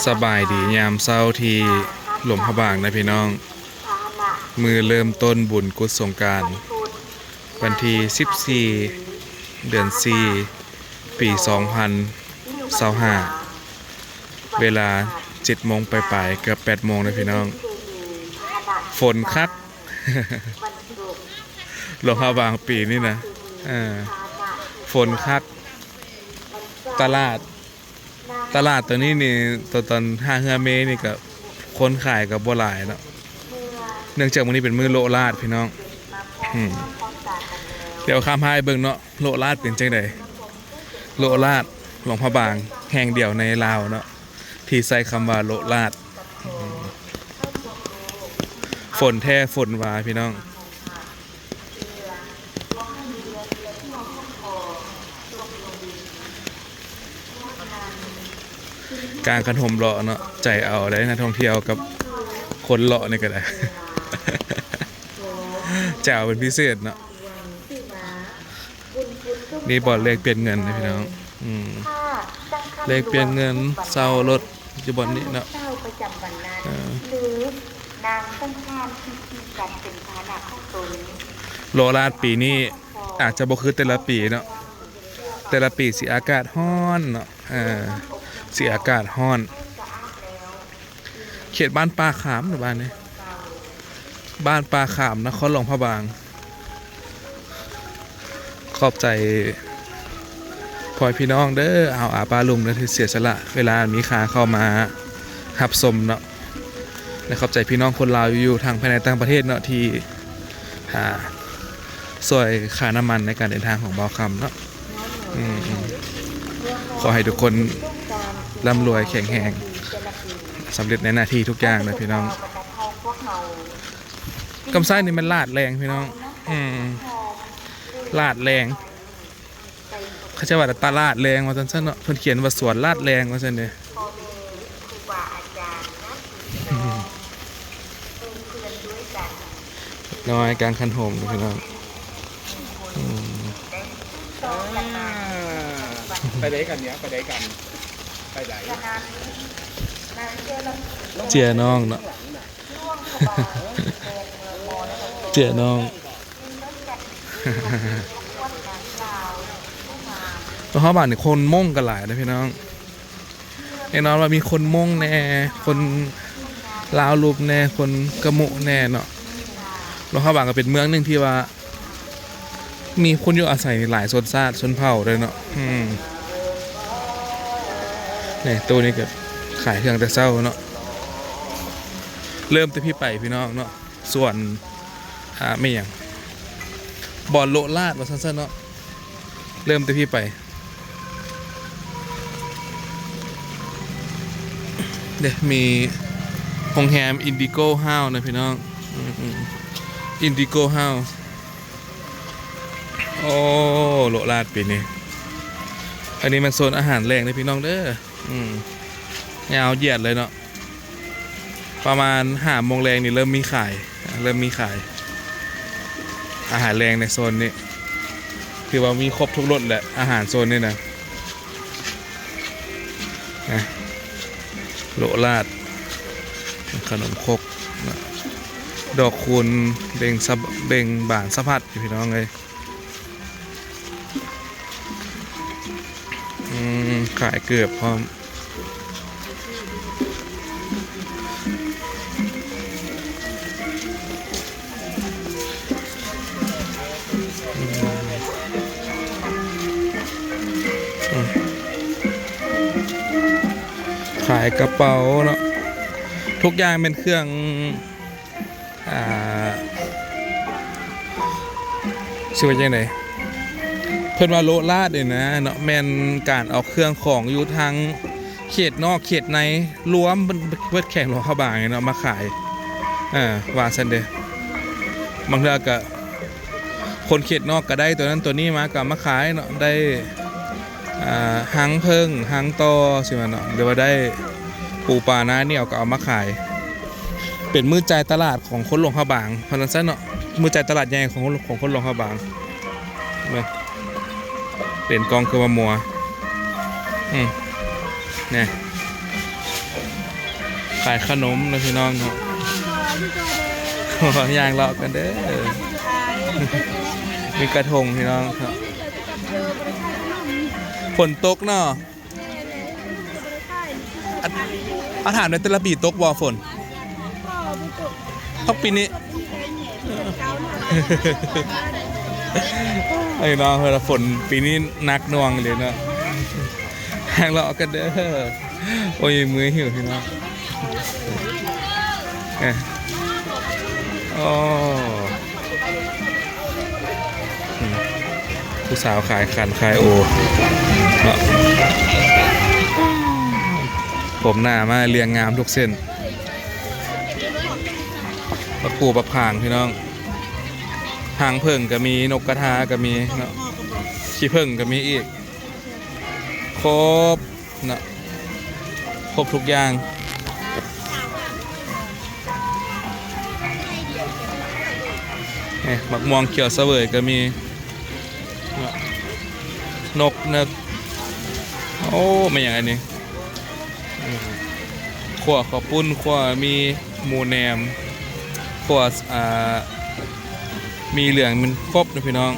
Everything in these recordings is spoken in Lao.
ສະບາຍດີຍາມເຊົ້າທີ່ຫຼວງພະບາງນະພີ່ນ້ອງ. ມື້ເລີ່ມຕົ້ນບຸນກຸດສົງການ ວັນທີສິບສີ່ ເດືອນສີ່ ປີສອງພັນຊາວຫ້າ ເວລາເຈັດໂມງປາຍໆ ເກືອບແປດໂມງນະພີ່ນ້ອງ. ຝົນຄັກ ຫຼວງພະບາງປີນີ້ນະ ເອີ ຝົນຄັກ. ຕະຫຼາດ ຕະຫຼາດໂຕນີ້ນີ້ ຕອນ ຕອນຫ້າເຮືອເມນີ້ກະຄົນຂາຍກະບໍ່ຫຼາຍເນາະ ເນື່ອງຈາກມື້ນີ້ເປັນມື້ໂລະລາດພີ່ນ້ອງ. ອືມ ດຽວຂ້າມພາໄປເບິ່ງເນາະ ໂລະລາດເປັນຈັ່ງໃດ. ໂລະລາດຫຼວງພະບາງແຫ່ງດຽວໃນລາວເນາະ ທີ່ໃຊ້ຄຳວ່າໂລະລາດ. ອືມ ຝົນແທ້ຝົນວ່າພີ່ນ້ອງ. ກາງຄັນຫົມເລາະເນາະ ໃຈເອົາໄດ໋ ນັກທ່ອງທ່ຽວກັບຄົນເລາະນີ້ກະໄດ້ ໃຈເອົາເປັນພິເສດເນາະ. ນີ້ບ່ອນແລກປ່ຽນເງິນນະພີ່ນ້ອງ. ອືມ ແລກປ່ຽນເງິນ ເຊົ່າລົດຢູ່ບ່ອນນີ້ເນາະ. ເອີ ໂລະລາດປີນີ້ອາດຈະບໍ່ຄືແຕ່ລະປີເນາະ ແຕ່ລະປີຊິອາກາດຮ້ອນເນາະ ເອີ ຊິອາກາດຮ້ອນ. ເຂດບ້ານປ່າຂາມເນາະ ບ້ານນີ້ ບ້ານປ່າຂາມ ນະຄອນຫຼວງພະບາງ. ຂອບໃຈພໍ່ແມ່ພີ່ນ້ອງເດີ ອາວອາປ້າລຸງເດີ ທີ່ເສຍສະຫຼະເວລາມີຄ່າເຂົ້າມາຮັບຊົມເນາະ ແລະ ຂອບໃຈພີ່ນ້ອງຄົນລາວຢູ່ທັງພາຍໃນຕ່າງປະເທດເນາະ ທີ່ ອ່າ ຊ່ວຍຄ່ານ້ຳມັນໃນການເດີນທາງຂອງບ່າວຄຳເນາະ. ອືມ ຂໍໃຫ້ທຸກຄົນລ່ຳລວຍແຂງແຮງ ສຳເລັດໃນໜ້າທີ່ທຸກຢ່າງເດີພີ່ນ້ອງ. ກຳໄຊນີ້ແມ່ນລາດແລງພີ່ນ້ອງ. ອືມ ລາດແລງ ເຂົາເຈົ້າວ່າຕະຫຼາດແລງວ່າຊັ້ນຊະເນາະ ເພິ່ນຂຽນວ່າສວນລາດແລງວ່າຊັ້ນເດ. ນ້ອຍກາງຄັນຫົມພີ່ນ້ອງ. ອືມ ອ່າ ໄປໃດກັນເນຍ ໄປໃດກັນ ໄປໃດ? ເຈຍນ້ອງເນາະ ເຈຍນ້ອງ. ເຮົາບ້ານນີ້ຄົນມົ້ງກະຫຼາຍເດ້ພີ່ນ້ອງ. ແນ່ນອນວ່າມີຄົນມົ້ງແດ່ ຄົນລາວລົມແດ່ ຄົນກະມຸແດ່ເນາະ. ຫຼວງພະບາງກະເປັນເມືອງໜຶ່ງທີ່ວ່າມີຄົນຢູ່ອາໄສຫຼາຍຊົນຊາດຊົນເຜົ່າເດ້ເນາະ. ອືມ ນີ້ ໂຕນີ້ກະຂາຍເຄື່ອງແຕ່ເຊົ້າເນາະ. ເລີ່ມແຕ່ພີ້ໄປພີ່ນ້ອງເນາະ ສວນ ອ່າ ແມ່ນຫຍັງ ບ່ອນໂລະລາດວ່າຊັ້ນຊະເນາະ. ເລີ່ມແຕ່ພີ້ໄປ ເດ້ ມີໂຮງແຮມອິນດິໂກເຮົານະພີ່ນ້ອງ. ອືມ ອິນດິໂກເຮົາ. ໂອ້ ໂລະລາດປີນີ້. ອັນນີ້ແມ່ນໂຊນອາຫານແລງເດີພີ່ນ້ອງເດີ. ອືມ ຍາວຢຽດເລີຍເນາະ. ປະມານຫ້າໂມງແລງນີ້ເລີ່ມມີຂາຍ ເລີ່ມມີຂາຍອາຫານແລງໃນໂຊນນີ້. ຖືວ່າມີຄົບທຸກລົດແຫຼະ ອາຫານໂຊນນີ້ນະ. ນະ ໂລະລາດ ຂະໜົມຄົກນະ ດອກຄູນ ເບັງສະ ເບັງບານສະພັດ ພີ່ນ້ອງເອີຍ. ອືມ ຂາຍເກືອບພ້ອມ. ອືມ ຂາຍກະເປົາເນາະ ທຸກຢ່າງແມ່ນເຄື່ອງ ອ່າ ຊິວ່າຈັ່ງໃດ ເພິ່ນວ່າໂລະລາດນີ້ນະເນາະ ແມ່ນການເອົາເຄື່ອງຂອງຢູ່ທາງເຂດນອກເຂດໃນ ລວມເບິດແຂວງຫຼວງພະບາງນີ້ເນາະ ມາຂາຍ ເອີ ວ່າຊັ້ນເດ. ບາງເທື່ອກະຄົນເຂດນອກກະໄດ້ໂຕນັ້ນໂຕນີ້ມາ ກະເອົາມາຂາຍເນາະ ໄດ້ ອ່າ ຮັງເຜິ້ງ ຮັງຕໍ່ ຊິວ່າເນາະ ຫຼືວ່າໄດ້ປູປານາໜຽວກະເອົາມາຂາຍ. ເປັນມື້ຈ່າຍຕະຫຼາດຂອງຄົນຫຼວງພະບາງ ວ່າຊັ້ນເນາະ ມື້ຈ່າຍຕະຫຼາດໃຫຍ່ຂອງ ຂອງຄົນຫຼວງພະບາງ. ເບິ່ງ ເປັນກອງຄືວ່າມົວ ອືມ ນີ້ ຂາຍຂະໜົມນະພີ່ນ້ອງເນາະ. ຍ່າງເລາະກັນເດີ. ມີກະທົງພີ່ນ້ອງເນາະ. ຝົນຕົກເນາະ. ອາ ອາ ຖາມແດ່ ແຕ່ລະປີຕົກບໍ່ຝົນ? ຕົກປີນີ້. ເອີຍເນາະ ເພິ່ນວ່າຝົນປີນີ້ໜັກໜ່ວງອີ່ຫຼີເນາະ. ຫາງເລາະກັນເດີ. ໂອ້ຍ ເມື່ອຍຫິວພີ່ນ້ອງ. ເອີ ໂອ້ ອືມ ຜູ້ສາວຂາຍຂັນຂາຍໂອເນາະ. ຜົມໜ້າມາລຽງງາມທຸກເສັ້ນ. ບັກກູ່ບັກຜາງພີ່ນ້ອງ. ຫາງເຜິ້ງກໍມີ, ນົກກະທາກໍມີເນາະ, ຂີ້ເຜິ້ງກໍມີອີກ. ຄົບເນາະ ຄົບທຸກຢ່າງ. ນີ້ ໝາກມ່ວງຂຽວສະເຫວີຍກໍມີເນາະ. ນົກເນິກ ໂອ້ ແມ່ນຫຍັງອັນນີ້? ອືມ ຂົ້ວເຂົ້າປຸ້ນ, ຂົ້ວໝີ່, ໝູແໜມ, ຂົ້ວ ອ່າ ໝີ່ເຫຼືອງ, ມັນຄົບເນາະພີ່ນ້ອງ.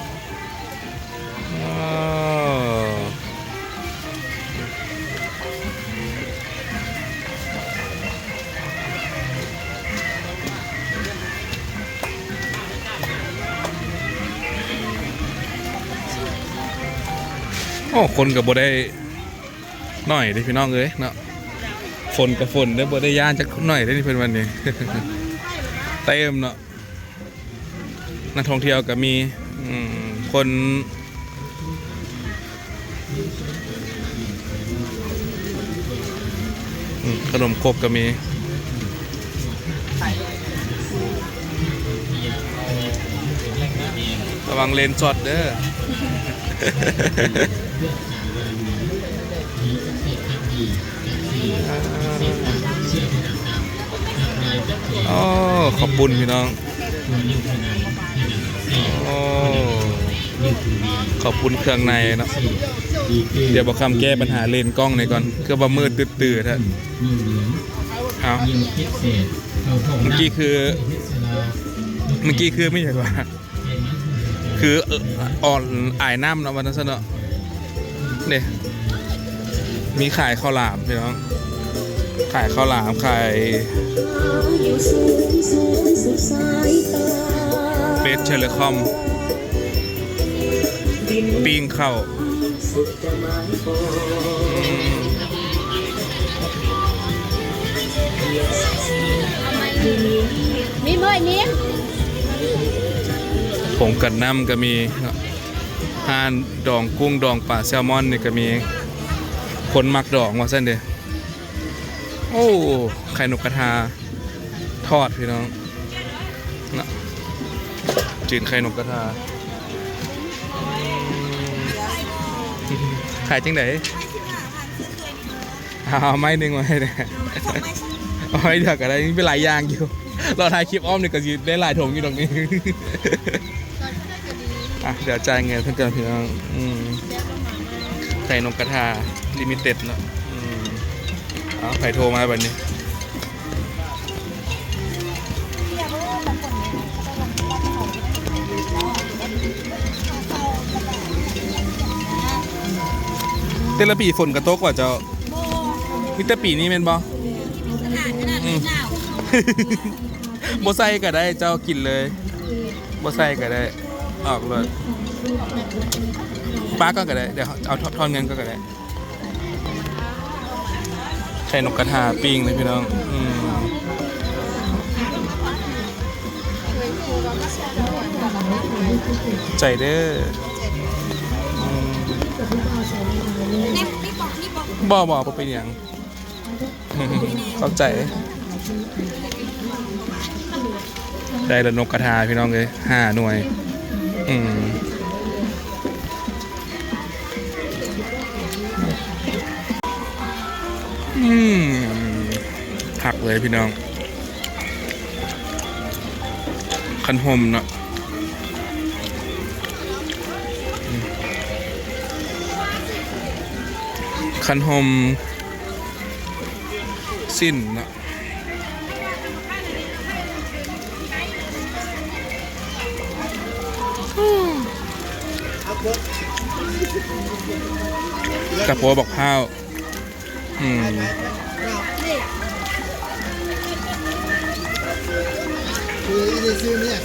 ໂອ້ ຄົນກໍບໍ່ໄດ້ໜ້ອຍເດ້ພີ່ນ້ອງເອີຍເນາະ. ຝົນກໍຝົນເດ້ ບໍ່ໄດ້ຢ້ານຈັກໜ້ອຍເດ້ນີ້ ເພິ່ນວ່ານີ້ ເຕັມເນາະ. ນັກທ່ອງທ່ຽວກໍມີ ອືມ ຄົນ ອືມ ຂະໜົມຄົກກໍມີ. ລະວັງເລນຊັອດເດີ. ໂອ້ ເຂົ້າປຸ້ນພີ່ນ້ອງ. ໂອ້ ເຂົ້າປຸ້ນເຄື່ອງໃນເນາະ. ດຽວບ່າວຄຳແກ້ບັນຫາເລນກ້ອງນີ້ກ່ອນ ຄືວ່າມືດຕື້ໆແທ້. ເອົ້າ ເມື່ອກີ້ຄື ເມື່ອກີ້ຄືມີຫຍັງວະ? ຄື ເອີ ອ່ອນອາຍນ້ຳເນາະ ວ່າຊັ້ນເນາະ. ນີ້ ມີຂາຍເຂົ້າຫຼາມພີ່ນ້ອງ, ຂາຍເຂົ້າຫຼາມ ຂາຍເປັດເທເລຄອມ ປີ້ງເຂົ້າ. ມີເມີຍມີ ຖົງກັນນ້ຳກໍມີເນາະ. ຮ້ານດອງກຸ້ງດອງປາແຊລມອນນີ້ກໍມີ, ຄົນມັກດອງວ່າຊັ້ນເດ. ໂອ້ ໄຂ່ນົກກະທາທອດພີ່ນ້ອງເນາະ, ຈີນໄຂ່ນົກກະທາ. ຂາຍຈັ່ງໃດ? ເອົາໄມ້ໜຶ່ງມາໃຫ້ແດ່. ເອົາໄມ້ດຽວກໍໄດ້, ມີຫຼາຍຢ່າງຢູ່. ລໍຖ່າຍຄລິບອ້ອມນີ້ກໍຊິໄດ້ຫຼາຍຖົງຢູ່ດອກນີ້. ອ່ະ ດຽວຈ່າຍເງິນເພິ່ນກ່ອນພີ່ນ້ອງ. ອືມ ໄຂ່ນົກກະທາລິມິເຕັດເນາະ. ອືມ ເອົາ ໃຜໂທມາບັດນີ້? ແຕ່ລະປີຝົນກະຕົກວ່າເຈົ້າ? ບໍ່ ມີແຕ່ປີນີ້ແມ່ນບໍ່? ອືມ ບໍ່ໃສ່ກໍໄດ້ ເຈົ້າກິນເລີຍ, ບໍ່ໃສ່ກໍໄດ້ ອອກໂລດ. ປະກ່ອນກໍໄດ້ ດຽວເອົາທອນເງິນກ່ອນກໍໄດ້. ໄຂ່ນົກກະທາປີ້ງເລີຍພີ່ນ້ອງ. ອືມ ໃຈເດີ. ອືມ ບໍ່ ບໍ່ ບໍ່ເປັນຫຍັງ. ຂອບໃຈ. ໄດ້ແລ້ວນົກກະທາພີ່ນ້ອງເອີຍ ຫ້າໜ່ວຍ. ອືມ ອືມ ຄັກເລີຍພີ່ນ້ອງ. ຄັນຫົ່ມເນາະ, ຄັນຫົ່ມ ຊີ້ນເນາະ. ກະໂປບັກພ້າວ ອືມ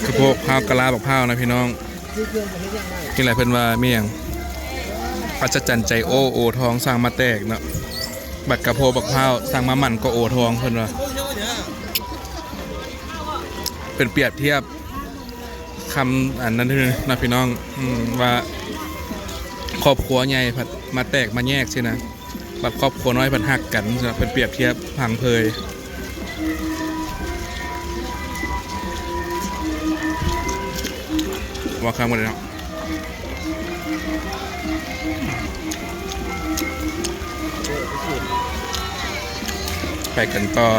ກະໂປບັກພ້າວ ກະລາບັກພ້າວນະພີ່ນ້ອງ. ນີ້ແຫຼະເພິ່ນວ່າມີຫຍັງ ອັດສະຈັນໃຈໂອ້ ໂອທອງສັ່ງມາແຕກເນາະ. ບັດກະໂພບັກພ້າວສັ່ງມາໝັ່ນກວ່າໂອທອງ ເພິ່ນວ່າ ເປັນປຽບທຽບຄຳອັນນັ້ນເນາະພີ່ນ້ອງ ອືມ ວ່າຄອບຄົວໃຫຍ່ພັດມາແຕກມາແຍກຊີ້ນະ ບັດຄອບຄົວນ້ອຍພັດຮັກກັນ ເປັນປຽບທຽບຜັງເຜີຍ ເວົ້າຄຳກັນເນາະ. ໄປກັນຕໍ່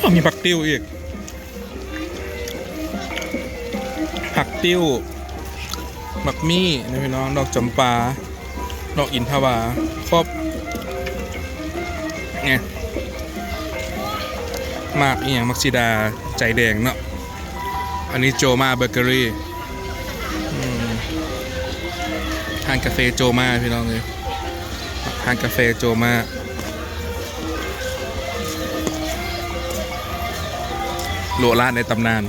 ອ້າວ ມີຜັກຕິ້ວອີກ ຜັກຕິ້ວ ໝາກມີ້ນະພີ່ນ້ອງ ດອກຈຳປາ ດອກອິນທະວາ ຄົບ ນີ້ ໝາກອີ່ຫຍັງ ໝາກສີດາໃຈແດງເນາະ. ອັນນີ້ໂຈມາເບເກີຣີ ອືມ ຮ້ານກາເຟໂຈມາ ພີ່ນ້ອງເອີຍ ຮ້ານກາເຟໂຈມາ ໂລະລາດໃນຕຳນານ.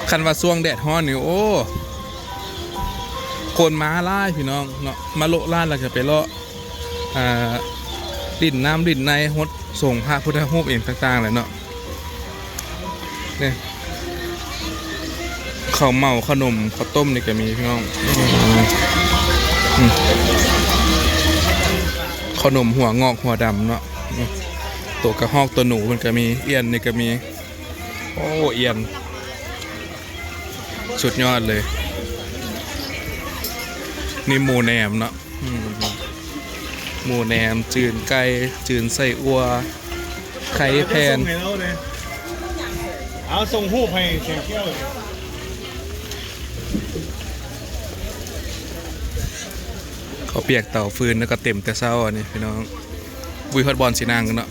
ຄັນວ່າຊ່ວງແດດຮ້ອນນີ້ ໂອ້ ຄົນມາຫຼາຍພີ່ນ້ອງເນາະ ມາໂລະລາດ ແລ້ວກະໄປເລາະ ອ່າ ຫຼິ້ນນ້ຳຫຼິ້ນໃນ ຫົດສົງພະພຸດທະຮູບອີ່ຫຍັງຕ່າງໆແຫຼະເນາະ. ນີ້ ເຂົ້າເໝົາ ເຂົ້າໜົມ ເຂົ້າຕົ້ມນີ້ກະມີພີ່ນ້ອງ ອືມ ເຂົ້າໜົມຫົວງອກຫົວດຳເນາະ ໂຕກະຮອກໂຕໜູເພິ່ນກະມີ ອຽນນີ້ກະມີ ໂອ້ ອຽນ ສຸດຍອດເລີຍ. ນີ້ໝູແໜມເນາະ ອືມ ໝູແໜມ ຈືນໄກ່ ຈືນໄສ້ອົ່ວ ໄຂ່ແຜ່ນ ເອົາສົ່ງຮູບໃຫ້ແສງແກ້ວ ເຂົ້າປຽກເຕົາຟືນ ແລ້ວກະເຕັມແຕ່ເຊົ້າອັນນີ້ພີ່ນ້ອງ. ວຸ້ຍ ຮອດບ່ອນຊິນັ່ງເນາະ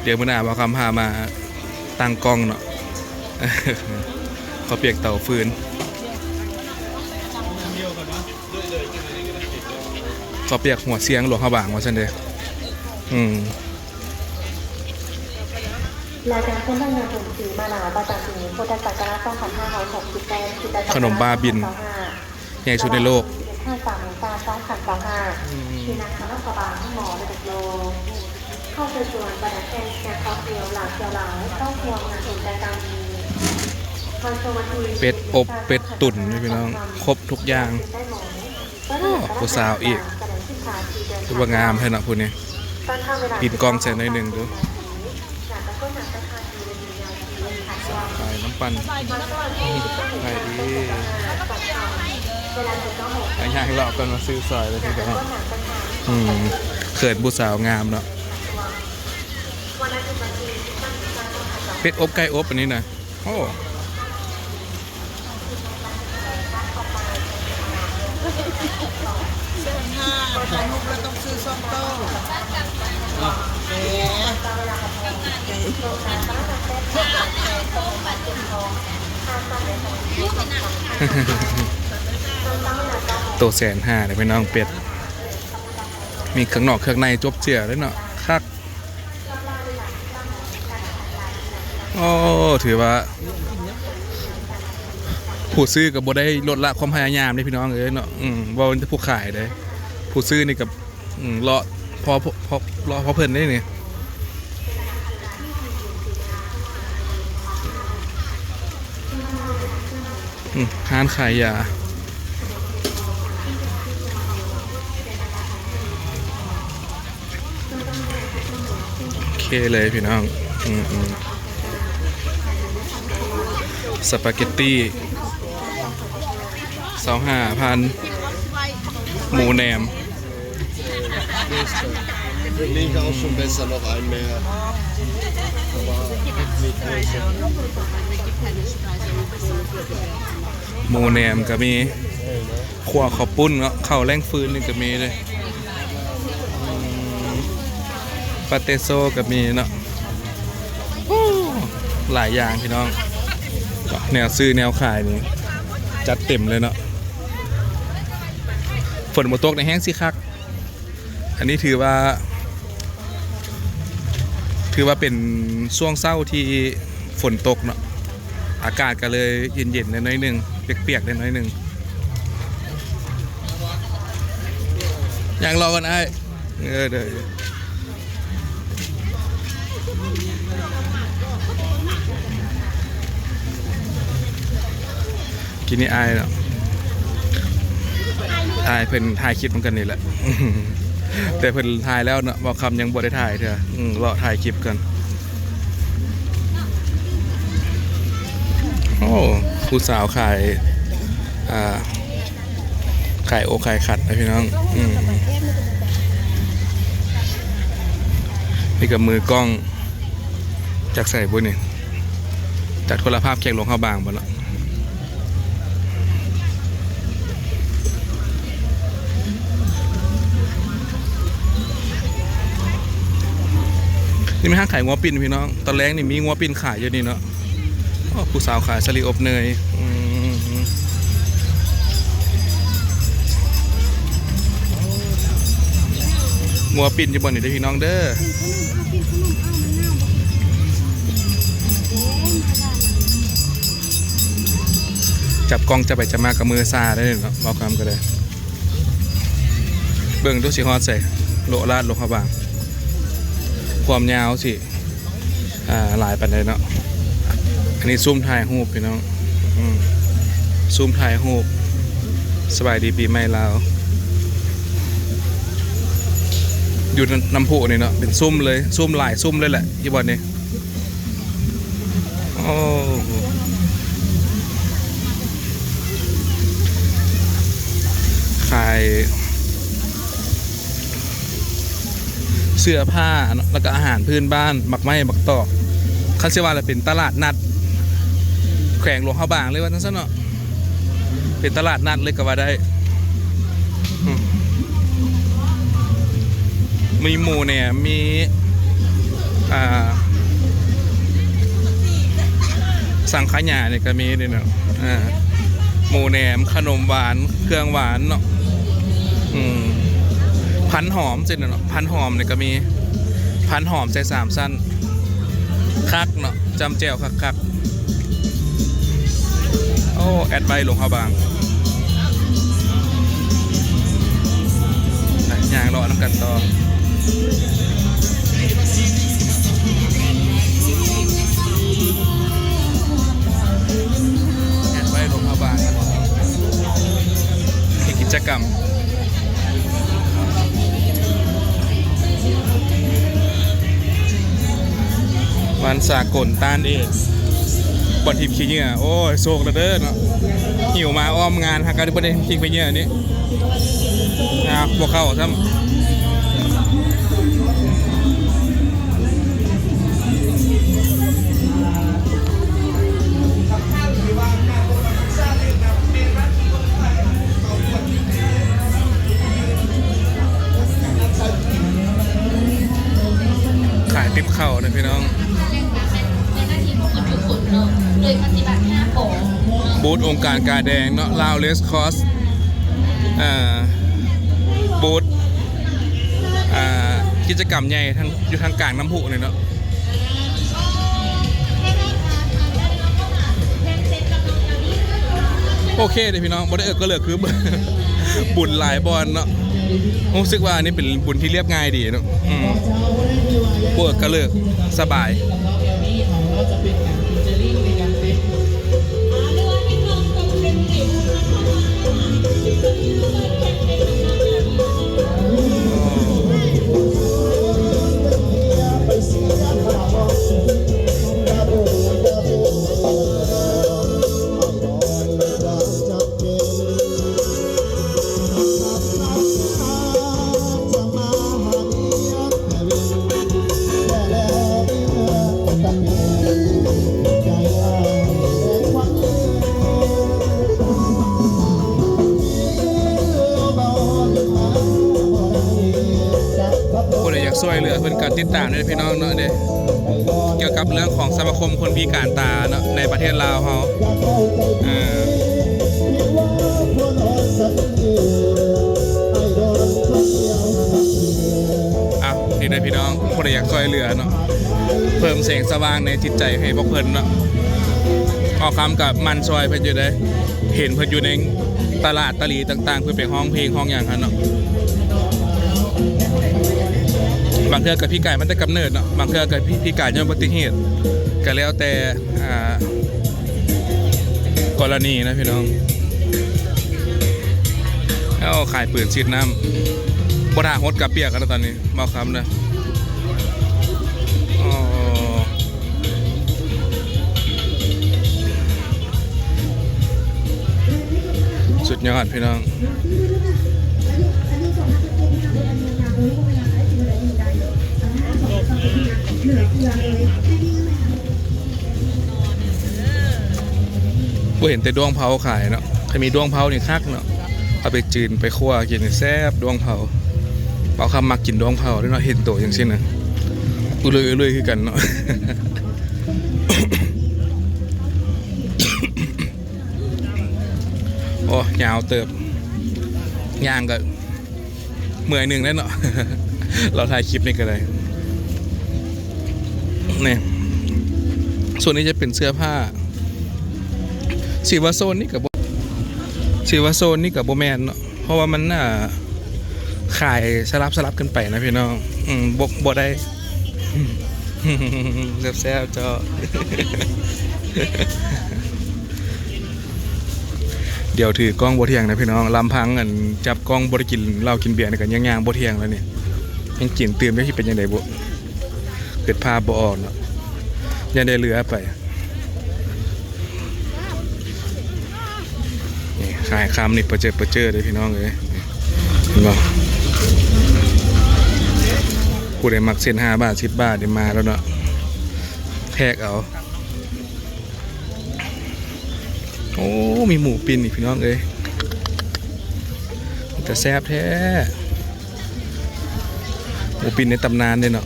ດຽວມື້ໜ້າບ່າວຄຳພາມາຕັ້ງກ້ອງເນາະ ເຂົ້າປຽກເຕົາຟືນ ເຂົ້າປຽກຫົວຊຽງຫຼວງພະບາງວ່າຊັ້ນເດ ອືມ. ລາຍການຄົນໄດ້ເງິນທຶນຊື້ມານາວປະຈຳປີພຸດທະສັກກະລາດສອງພັນຫ້າຮ້ອຍຫົກສິບແປດ ຂະໜົມບ້າບິນ ໃຫຍ່ສຸດໃນໂລກ ທີ່ນາງຄະນະສະບາ ໝໍລະດົກໂລກ ຂໍເຊີນຊວນບັນດາແຂກແຂກຂອງເຮົາຫຼາຍເຈົ້າຫຼາຍ ເຂົ້າຮ່ວມງານບຸນໃນຄັ້ງນີ້ ວັນເສົາວັນທີ ເປັດອົບ ເປັດຕຸນ ພີ່ນ້ອງ ຄົບທຸກຢ່າງ. ໂອ້ ຜູ້ສາວອີກ ຄືວ່າງາມແທ້ເນາະຜູ້ນີ້ ປິ່ນກ້ອງໃສ່ໜ້ອຍໜຶ່ງດູ ສາຍນ້ຳປັ່ນ ໄປດີ ໄປຍ່າງເລາະກ່ອນ ມາຊື້ຊອຍເລີຍພີ່ນ້ອງ ອືມ ເຂີນຜູ້ສາວງາມເນາະ ເປັດອົບ ໄກ່ອົບ ອັນນີ້ນະ. ໂອ້ ແສນຫ້າ ຂອງລູກລະຕ້ອງຊື້ສອງໂຕ ເອີ ໂຕແສນຫ້າເດ້ພີ່ນ້ອງ ເປັດ ມີເຄື່ອງນອກເຄື່ອງໃນຈົບເຈື່ອເລີຍເນາະ ຄັກ. ໂອ້ ຖືວ່າຜູ້ຊື້ກະບໍ່ໄດ້ລົດລະຄວາມພະຍາຍາມເດ້ພີ່ນ້ອງເອີຍເນາະ ອືມ ເວົ້າແຕ່ຜູ້ຂາຍເດ້ ຜູ້ຊື້ນີ້ກະ ອືມ ເລາະພໍ ພໍ ເລາະພໍເພິ່ນເດ້ນີ້. ອືມ ຮ້ານຂາຍຢາ ໂອເຄເລີຍພີ່ນ້ອງ ອືມໆ ສະປາເກັດຕີ ຊາວຫ້າພັນ ໝູແໜມ. ໝູແໜມກະມີ ຂົ້ວເຂົ້າປຸ້ນເນາະ ເຂົ້າແລ່ງຟືນນີ້ກະມີເດ້ ອືມ ປາເຕໂຊກະມີເນາະ ຫຼາຍຢ່າງພີ່ນ້ອງ ແນວຊື້ແນວຂາຍນີ້ຈັດເຕັມເລີຍເນາະ. ຝົນບໍ່ຕົກນີ້ແຮງຊິຄັກ. ອັນນີ້ຖືວ່າ ຖືວ່າເປັນຊ່ວງເຊົ້າທີ່ຝົນຕົກເນາະ ອາກາດກໍເລີຍເຢັນໆ ແດ່ໜ້ອຍໜຶ່ງ ປຽກໆ ແດ່ໜ້ອຍໜຶ່ງ. ຍ່າງລໍກ່ອນອ້າຍ. ເອີ ເດີ ກີ້ນີ້ອ້າຍເນາະ ອ້າຍເພິ່ນຖ່າຍຄລິບນຳກັນນີ້ແຫຼະ ແຕ່ເພິ່ນຖ່າຍແລ້ວເນາະ ບ່າວຄຳຍັງບໍ່ໄດ້ຖ່າຍເທື່ອ. ເລາະຖ່າຍຄລິບກ່ອນ. ໂອ້ ຜູ້ສາວຂາຍ ອ່າ ຂາຍໂອກຂາຍຂັດນະພີ່ນ້ອງ. ອືມ ນີ້ກໍມືກ້ອງ ຈາກໃສບຸນີ້ ຈາກໂທລະພາບແຂວງຫຼວງພະບາງບໍເນາະ. ນີ້ແມ່ນຮ້ານຂາຍງົວປິ່ນພີ່ນ້ອງ ຕອນແລງນີ້ມີງົວປິ່ນຂາຍຢູ່ນີ້ເນາະ. ໂອ້ ຜູ້ສາວຂາຍສາລີອົບເນີຍ. ອືມ ງົວປິ່ນຢູ່ບ່ອນນີ້ເດີພີ່ນ້ອງເດີ. ຈັບກ້ອງຈັບໄປຈັບມາກໍມືຊາໄດ້ເນາະ ເວົ້າຄຳກໍໄດ້. ເບິ່ງດູຊິຮອດໃສ ໂລະລາດ ໂລະຫະບາງ ຄວາມຍາວຊິ ອ່າ ຫຼາຍປານໃດເນາະ. ອັນນີ້ຊຸມຖ່າຍຮູບພີ່ນ້ອງ ອືມ ຊຸມຖ່າຍຮູບ. ສະບາຍດີປີໃໝ່ລາວ ຢູ່ນຳ ນ້ຳພຸນີ້ເນາະ ເປັນຊຸມເລີຍ ຊຸມຫຼາຍຊຸມເລີຍແຫຼະ ຢູ່ບ່ອນນີ້. ໂອ້ ຂາຍເສື້ອຜ້າເນາະ ແລ້ວກໍອາຫານພື້ນບ້ານ ໝາກໄມ້ ໝາກຕອກ. ຄັນຊິວ່າແລ້ວເປັນຕະຫຼາດນັດແຂວງຫຼວງພະບາງເລີຍວ່າຊັ້ນເນາະ. ເປັນຕະຫຼາດນັດເລີຍກໍວ່າໄດ້. ອືມ ມີໝູແໜມ ມີ ອ່າ ສັງຂະຫຍານີ້ກໍມີເດ້ເນາະ. ອ່າ ໝູແໜມ ຂະໜົມຫວານ ເຄື່ອງຫວານເນາະ. ອືມ ພັນຫອມຊີ້ນະເນາະ ພັນຫອມນີ້ກໍມີ ພັນຫອມໃສ່ສາມຊັ້ນ ຄັກເນາະ ຈ້ຳແຈ່ວຄັກໆ. ໂອ້ ແອັດໄວ້ຫຼວງພະບາງ ໄປ ຍ່າງເລາະນຳກັນຕໍ່. ແອັດໄວ້ຫຼວງພະບາງ ເຮັດກິດຈະກຳ ວັນສາກົນຕ້ານເອດ ບ່ອນຖິ້ມຂີ້ເຫຍື້ອ. ໂອ້ຍ ໂຊກແລ້ວເດີເນາະ ຫິວມາອ້ອມງານ ຫາກກໍໄດ້ບໍ່ໄດ້ຖິ້ມຂີ້ເຫຍື້ອນີ້ ຫາກບໍ່ເຂົ້າຊ້ຳ. ຂາຍຕິບເຂົ້ານະພີ່ນ້ອງ. ບູດອົງການກາແດງເນາະ ລາວເຣດຄອສ ເອີ ບູດ ອ່າ ກິດຈະກຳໃຫຍ່ທາງ ຢູ່ທາງກາງນ້ຳພຸນີ້ເນາະ. ໂອເຄເດ້ພີ່ນ້ອງ ບໍ່ໄດ້ເອິກກະເລີກຄືບຸນຫຼາຍບ່ອນເນາະ. ຮູ້ສຶກວ່າອັນນີ້ເປັນບຸນທີ່ລຽບງ່າຍດີເນາະ. ອືມ ບໍ່ເອິກກະເລີກ ສະບາຍ. ຜູ້ໃດຢາກຊ່ວຍເຫຼືອເພິ່ນກໍຕິດຕາມເດີພີ່ນ້ອງເນາະເດ້. ກ່ຽວກັບເລື່ອງຂອງສະມາຄົມຄົນພິການຕາເນາະ ໃນປະເທດລາວເຮົາ. ເອີ ເອົາ ນີ້ເດີພີ່ນ້ອງ ຜູ້ໃດຢາກຊ່ວຍເຫຼືອເນາະ ເພີ່ມແສງສະຫວ່າງໃນຈິດໃຈໃຫ້ພວກເພິ່ນເນາະ ເວົ້າຄຳກໍໝັ່ນຊ່ວຍເພິ່ນຢູ່ເດ້. ເຫັນເພິ່ນຢູ່ໃນຕະຫຼາດຕະຫຼີຕ່າງໆ ເພິ່ນໄປຮ້ອງເພງຮ້ອງຫຍັງຫັ້ນເນາະ. ບາງເທື່ອກໍພິການມາແຕ່ກຳເນີດເນາະ ບາງເທື່ອກໍພິ ພິການຍ້ອນອຸບັດຕິເຫດ ກໍແລ້ວແຕ່ ອ່າ ກໍລະນີນະພີ່ນ້ອງ. ເອົາ ຂາຍປືນສີດນ້ຳ ບໍ່ຖ້າຫົດກໍປຽກແລ້ວຕອນນີ້ ເວົ້າຄຳເດີ. ອໍ ສຸດຍອດພີ່ນ້ອງ. ບໍ່ເຫັນແຕ່ດ້ວງເຜົາຂາຍເນາະ ຄັນມີດ້ວງເຜົານີ້ຄັກເນາະ ເອົາໄປຈືນໄປຂົ້ວກິນແຊບ ດ້ວງເຜົາ. ເວົ້າຄຳມັກກິນດ້ວງເຜົາເດ້ເນາະ ເຫັນໂຕຈັ່ງຊີ້ນະ ອຸເລີຍໆ ຄືກັນເນາະ. ໂອ້ ຍາວເຕີບ ຍ່າງກໍເມື່ອຍໜຶ່ງແລ້ວເນາະ ລາວຖ່າຍຄລິບນີ້ກໍໄດ້. ນີ້ ໂຊນນີ້ຈະເປັນເສື້ອຜ້າ ຊິວ່າໂຊນນີ້ກໍບໍ່ ຊິວ່າໂຊນນີ້ກໍບໍ່ແມ່ນເນາະ ເພາະວ່າມັນ ອ່າ ຂາຍສະຫຼັບໆກັນໄປນະພີ່ນ້ອງ. ອືມ ບໍ່ ບໍ່ໄດ້ ແຊບໆ ເຈົ້າ. ດຽວຖືກ້ອງບໍ່ທ່ຽງນະພີ່ນ້ອງ ລຳພັງອັນຈັບກ້ອງບໍ່ໄດ້ກິນເຫຼົ້າກິນເບຍນີ້ກໍຍັງຍ່າງບໍ່ທ່ຽງແລ້ວນີ້ ຍັງກິນຕື່ມຢູ່ ຊິເປັນຈັ່ງໃດບຸ ເກີດພາບບໍ່ອອກເນາະ ຢ້ານໄດ້ເຫຼືອໄປ. ນີ້ຂາຍຄຳນີ້ປະເຈີປະເຈີເດ້ພີ່ນ້ອງເອີຍ ເຫັນບໍ່ ຜູ້ໃດມັກເສັ້ນຫ້າບາດ ສິບບາດນີ້ມາແລ້ວເນາະ ແທກເອົາ. ໂອ້ ມີໝູປີ້ນອີກພີ່ນ້ອງເອີຍ ເປັນຕາແຊບແທ້ ໝູປີ້ນໃນຕຳນານເດ້ເນາະ. ໝ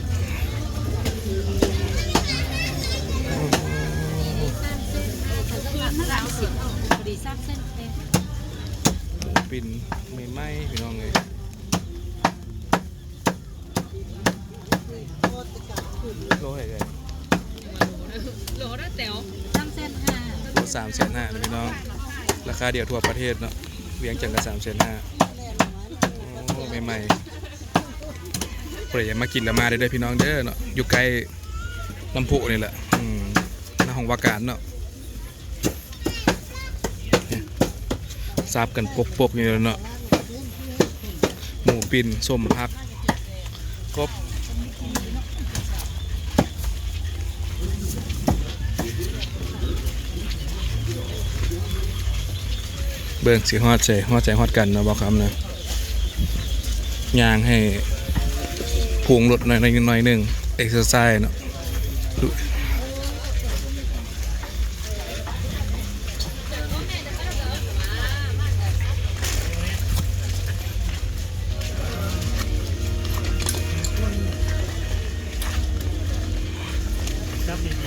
ູປີ້ນໃໝ່ໆ ພີ່ນ້ອງເອີຍ. ໂລເທົ່າໃດເອີຍ? ໂລລະແຕ່ວ ສາມແສນຫ້າ ໂລສາມແສນຫ້ານະພີ່ນ້ອງ ລາຄາດຽວທົ່ວປະເທດເນາະ ວຽງຈັນກໍສາມແສນຫ້າ. ໂອ້ ໃໝ່ໆ ຜູ້ໃດຢາກມາກິນລະມາໄດ້ເດີພີ່ນ້ອງເດີເນາະ ຢູ່ໃກ້ນ້ຳພຸນີ້ແຫຼະ ອືມ ໜ້າຫ້ອງວ່າການເນາະ. ສັບກັນປົກໆ ຢູ່ແລ້ວເນາະ ໝູປີ້ນ ສົ້ມຜັກ ກົບ ເບິ່ງຊິຮອດໃສ ຮອດໃສຮອດກັນເນາະ ບໍ່ຄຳນະ ຍ່າງໃຫ້ພຸງລົດໜ້ອຍ ໜ້ອຍໜຶ່ງ ເອັກເຊີໄຊເນາະ. ຈັບດີໆ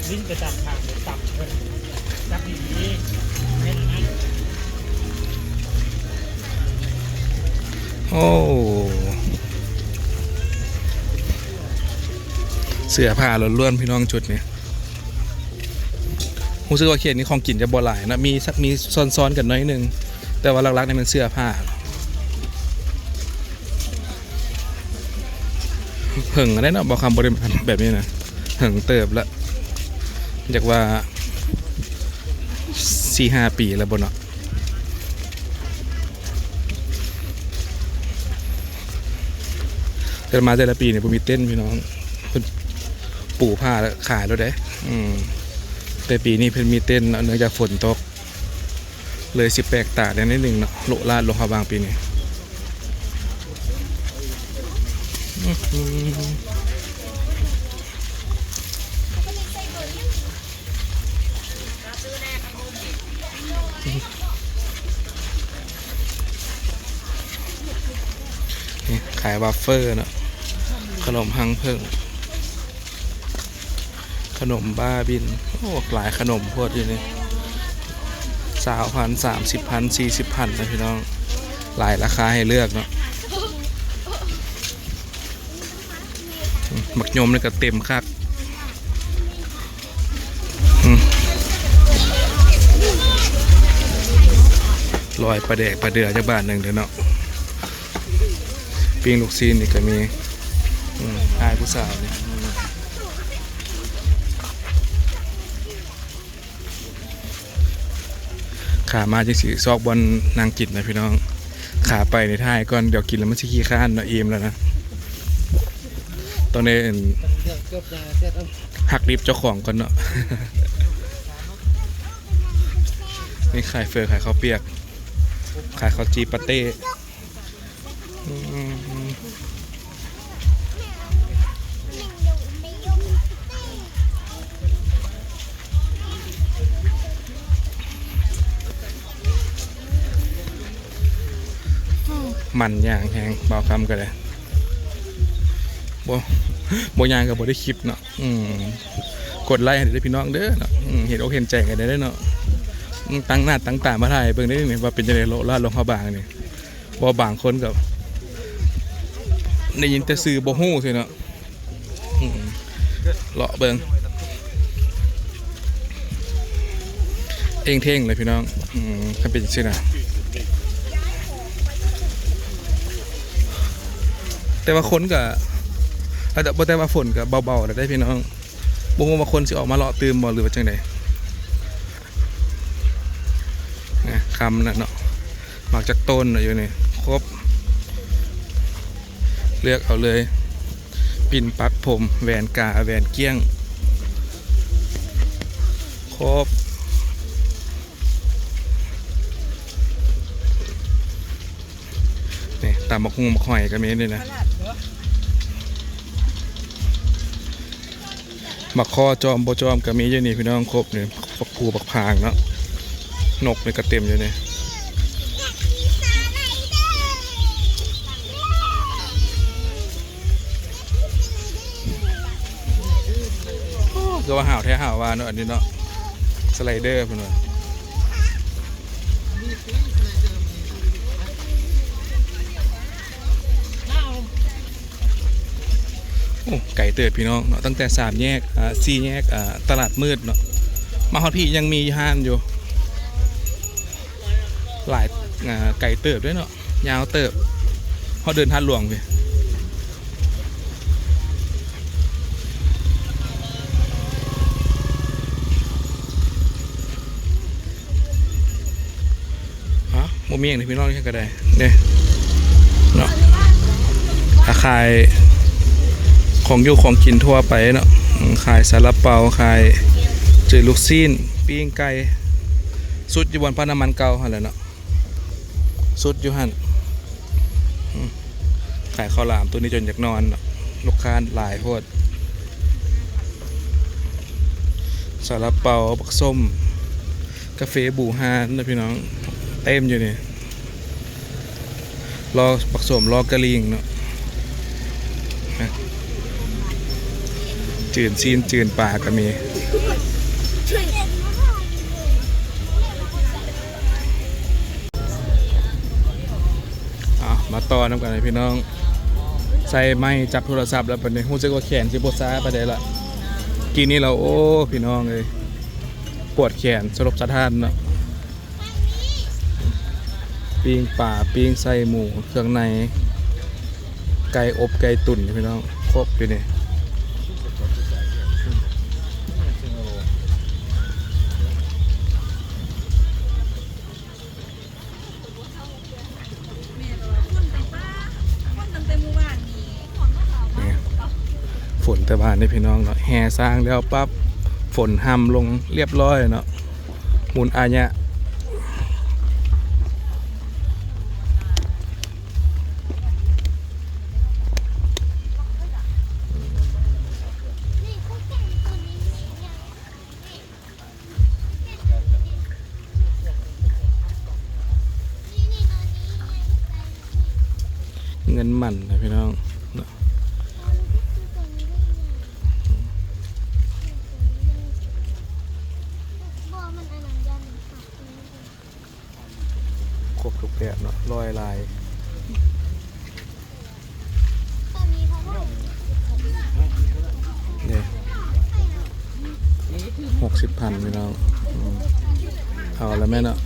ຫຼິ້ນໄປຕາມທາງ ເລີຍຕຳເພິ່ນ ຈັບດີໆ ເຮັດອັນນັ້ນ. ໂອ້ ເສື້ອຜ້າລ້ວນໆ ພີ່ນ້ອງ ຊຸດນີ້. ຮູ້ສຶກວ່າເຂດນີ້ຂອງກິນຈະບໍ່ຫຼາຍເນາະ ມີ ມີຊ້ອນໆ ກັນໜ້ອຍໜຶ່ງ ແຕ່ວ່າຫຼັກໆ ນີ້ແມ່ນເສື້ອຜ້າ. ເຫິງແລ້ວເນາະ ບໍ່ຄຳບໍ່ໄດ້ແບບນີ້ນະ ເຫິງເຕີບລະ ຢາກວ່າສີ່ຫ້າປີແລ້ວບໍ່ເນາະ. ແຕ່ມາແຕ່ລະປີນີ້ບໍ່ມີເຕັນພີ່ນ້ອງ ເພິ່ນປູຜ້າແລ້ວຂາຍໂລດເດ້. ອືມ ແຕ່ປີນີ້ເພິ່ນມີເຕັນເນາະ ເນື່ອງຈາກຝົນຕົກ ເລີຍຊິແປກຕາແດ່ໜ້ອຍໜຶ່ງເນາະ ໂລະລາດຫຼວງພະບາງປີນີ້. ນີ້ຂາຍວາບເຟີເນາະ ຂະໜົມຮັງເຜິ້ງ. ຂະໜົມບ້າບິນ ໂອ້ ຫຼາຍຂະໜົມໂພດຢູ່ນີ້ ຊາວພັນ ສາມສິບພັນ ສີ່ສິບພັນນະພີ່ນ້ອງ ຫຼາຍລາຄາໃຫ້ເລືອກເນາະ ໝາກຍົມນີ້ກໍເຕັມຄັກ ອືມ ລອຍປາແດກປາເດືອຈັກບາດໜຶ່ງເດີເນາະ ປີ້ງລູກຊີ້ນນີ້ກໍມີ ອືມ ອ້າຍຜູ້ສາວນີ້ ຂາມາຈັ່ງຊິຊອກບ່ອນນັ່ງກິນນະພີ່ນ້ອງ ຂາໄປນີ້ຖ່າຍກ່ອນ ດຽວກິນແລ້ວມັນຊິຂີ້ຄ້ານເນາະ ອີ່ມແລ້ວນະ ຕ້ອງໄດ້ອັນ ຫັກດິບເຈົ້າຂອງກ່ອນເນາະ ນີ້ຂາຍເຝີ ຂາຍເຂົ້າປຽກ ຂາຍເຂົ້າຈີ່ປາເຕ້ ອືມ ມັນຍ່າງແຮງ ບ່າວຄຳກໍໄດ້ ບໍ່ ບໍ່ຍ່າງກໍບໍ່ໄດ້ຄລິບເນາະ ອືມ ກົດໄລໃຫ້ເດີພີ່ນ້ອງເດີເນາະ ອືມ ເຫັນອົກເຫັນໃຈກັນແດ່ເນາະ ອືມ ຕັ້ງໜ້າຕັ້ງຕາມາຖ່າຍໃຫ້ເບິ່ງເດ້ນີ້ ວ່າເປັນຈັ່ງໃດ ເລາະລາດຫຼວງພະບາງນີ້ ບໍ່ ບາງຄົນກໍໄດ້ຍິນແຕ່ຊື່ບໍ່ຮູ້ຊື່ເນາະ ອືມ ເລາະເບິ່ງ ເອງເທ່ງເລີຍພີ່ນ້ອງ ອືມ ຄັນເປັນຈັ່ງຊີ້ນະ ແຕ່ວ່າຄົນກໍ ແຕ່ ແຕ່ວ່າຝົນກໍເບົາໆແລ້ວເດ້ພີ່ນ້ອງ ບໍ່ຮູ້ວ່າຄົນຊິອອກມາເລາະຕື່ມບໍ່ ຫຼືວ່າຈັ່ງໃດ ນະ ຄຳນະເນາະ ໝາກຈັກຕົ້ນນະຢູ່ນີ້ ຄົບ ເລືອກເອົາເລີຍ ປິ່ນປັກຜົມ ແຫວນກາ ແຫວນກ້ຽງ ຄົບ ນີ້ ຕຳບັກຫຸ່ງບັກຫອຍກໍມີນີ້ນະ ບັກຄໍ້ຈອມບໍ່ຈອມກໍມີຢູ່ນີ້ພີ່ນ້ອງ ຄົບນີ້ ບັກພູບັກຜາງເນາະ ນົກນີ້ກໍເຕັມຢູ່ນີ້ ໂອ້ ຄືວ່າຫາວແທ້ຫາວວ່າເນາະ ອັນນີ້ເນາະ ສະໄລເດີເພິ່ນວ່າ. ໂອ້ ໄກເຕີບພີ່ນ້ອງເນາະ ຕັ້ງແຕ່ສາມແຍກ ອ່າ ສີ່ແຍກ ອ່າ ຕະຫຼາດມືດເນາະ ມາຮອດພີ້ຍັງມີຮ້ານຢູ່ ຫຼາຍ ອ່າ ໄກເຕີບເດ້ເນາະ ຍາວເຕີບ ຮອດເດີ່ນທາດຫຼວງພີ້. ຮະ ບໍ່ມີຫຍັງເດ້ພີ່ນ້ອງ ຫຍັງກໍໄດ້ເດ້ເນາະ ຂາຍຂອງຢູ່ຂອງກິນທົ່ວໄປເນາະ ຂາຍຊາລາເປົາ ຂາຍຈື່ລູກຊີ້ນ ປີ້ງໄກ່ ສຸດຢູ່ບ່ອນປ້ຳນ້ຳມັນເກົ່າຫັ້ນແຫຼະເນາະ ສຸດຢູ່ຫັ້ນ ອືມ ຂາຍເຂົ້າຫຼາມ ໂຕນີ້ຈົນຢາກນອນເນາະ ລູກຄ້າຫຼາຍໂພດ ຊາລາເປົາ ບັກສົ້ມ ກາເຟບູຮານນະພີ່ນ້ອງ ເຕັມຢູ່ນີ້ ລໍບັກສົ້ມ ລໍກະລິ່ງເນາະ ຈືນຊີ້ນ ຈືນປາກໍມີ. ເອົາ ມາຕໍ່ນຳກັນພີ່ນ້ອງ ໃສ່ໄມຈັບໂທລະສັບແລ້ວ ບັດນີ້ຮູ້ສຶກວ່າແຂນຊິບໍ່ຊາປານໃດລະ ກິນນີ້ແລ້ວ ໂອ້ ພີ່ນ້ອງເອີຍ ປວດແຂນສະຫຼົບສະທ້ານເນາະ ປີ້ງປາ ປີ້ງໄສ້ໝູ ເຄື່ອງໃນ ໄກ່ອົບ ໄກ່ຕຸ່ນ ພີ່ນ້ອງ ຄົບຢູ່ນີ້. ຝົນແຕ່ບ້ານນີ້ພີ່ນ້ອງເນາະ ແຫ່ຊ້າງແລ້ວປັບ ຝົນຮ່ຳລົງລຽບຮ້ອຍເນາະ ໝູນອາຍະ. ເງິນໝັ້ນນະພີ່ນ້ອງເນາະ. ອືມ ຄົບທຸກແບບເນາະ ຮ້ອຍລາຍ. ເດ້ ຫົກສິບພັນ ພີ່ນ້ອງ. ອືມ ເອົາລະແມ່ນເນາະ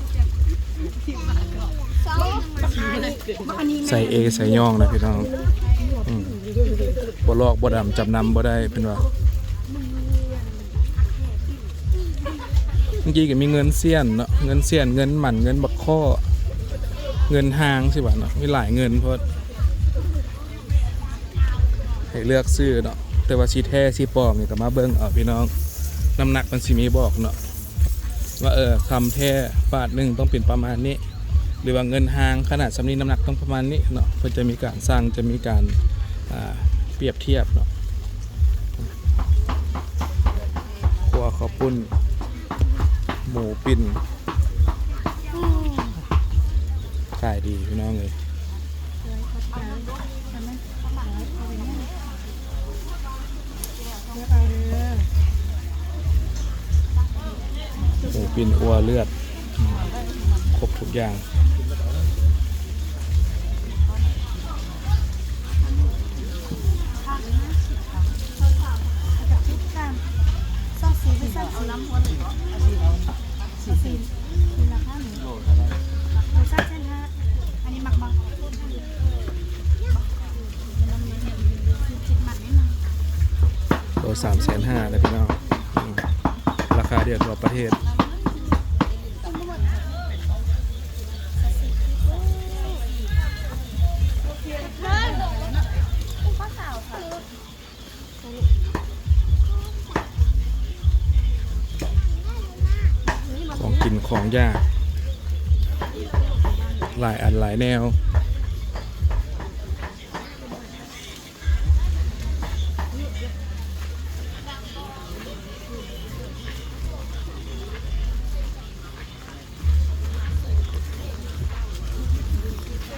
ໃສ່ເອໃສ່ຍ່ອງນະພີ່ນ້ອງ. ອືມ ບໍ່ລອກບໍ່ດຳ ຈຳນຳບໍ່ໄດ້ເພິ່ນວ່າ. ເມື່ອກີ້ກໍມີເງິນຊຽນເນາະ ເງິນຊຽນ ເງິນໝັ້ນ ເງິນບັກຄໍ້ ເງິນຮ່າງຊິວ່າເນາະ ມີຫຼາຍເງິນໂພດ ໃຫ້ເລືອກຊື້ເນາະ. ແຕ່ວ່າຊິແທ້ຊິປອມນີ້ກໍມາເບິ່ງເອົາພີ່ນ້ອງ ນ້ຳໜັກມັນຊິມີບອກເນາະ ວ່າ ເອີ ຄຳແທ້ບາດໜຶ່ງຕ້ອງເປັນປະມານນີ້ ຫຼືວ່າເງິນຮ່າງຂະໜາດສ່ຳນີ້ ນ້ຳໜັກຕ້ອງປະມານນີ້ເນາະ. ເພິ່ນຈະມີການຊັ່ງ ຈະມີການ ອ່າ ປຽບທຽບເນາະ. ຂົ້ວເຂົ້າປຸ້ນ ໝູປີ້ນ ຂາຍດີພີ່ນ້ອງເອີຍ. ໝູປີ້ນ ອົ່ວເລືອດ ຄົບທຸກຢ່າງ. ໂລສາມແສນຫ້າເດີພີ່ນ້ອງ. ອືມ ລາຄາດຽວທົ່ວປະເທດ. ຂອງກິນຂອງຢາກ ຫຼາຍອັນຫຼາຍແນວ.